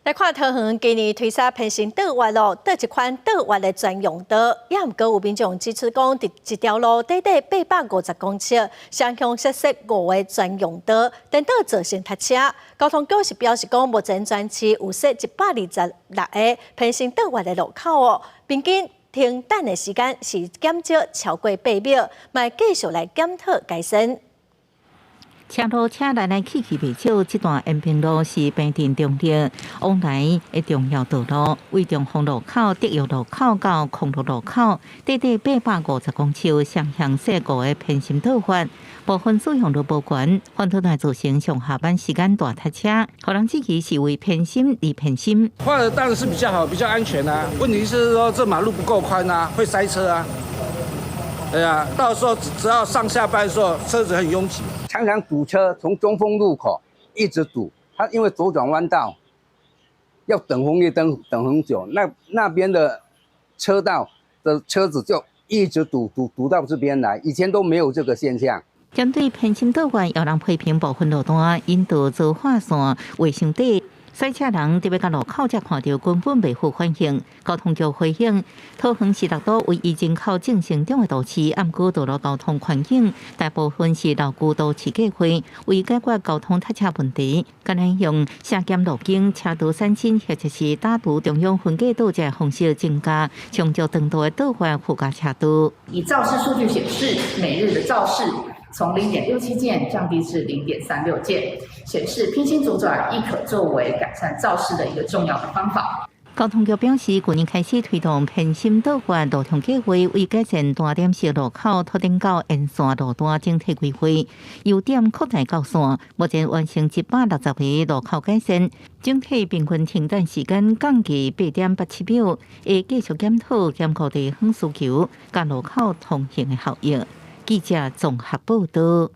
來看桃園今年推捒偏心倒彎咯，倒一款倒彎的專用道，也毋過有民眾指出講，佇一條路短短850公尺，雙向設設五个專用道，顛倒造成塞車。交通局是表示講，目前全市有設126個偏心倒彎的路口哦，平均停等的時間是減少超過8秒，嘛繼續來檢討改善。車路車來來去去袂少，這段延平路是平鎮中壢往來的重要道路，為中豐路口、德育路口到康樂路口，短短850公尺，雙向設五个偏心倒彎，部分使用率無懸，反倒來造成上下班時間大塞車，予人質疑是為偏心而偏心。畫的當然是比較好，比較安全啊。問題是說這馬路不夠寬啊，會塞車啊。對啊，到時候只要上下班的時候，車子很擁擠。常常堵車，從中豐路口一直堵。它因為左轉彎道要等紅綠燈等很久，那邊的車道的車子就一直堵堵堵到這邊來，以前都沒有這個現象。針對偏心倒彎，有人批評部分路段引導做劃線畫傷短。賽車人特別到路口才看著根本袂赴反應。交通局回應，桃園是六都唯一人口正成長的都市，毋過道路交通環境大部分是老舊都市計劃，為解決交通塞車問題，敢若用削減路徑、車道刪新或者是打除中央分隔島這方式增加長足長度的倒彎附加車道。以肇事數據顯示，每日的肇事從0.67件降低至0.36件，顯示偏心左轉亦可作為改善肇事的一個重要的方法。交通局表示，去年開始推動偏心倒彎路障計劃，為改善單點式路口拓展到沿線路段整體規劃，由點擴大到線，目前完成160個路口改善，整體平均停等時間降至8.87秒，會繼續檢討兼顧地方需求，佮路口通行的效益。記者綜合報道。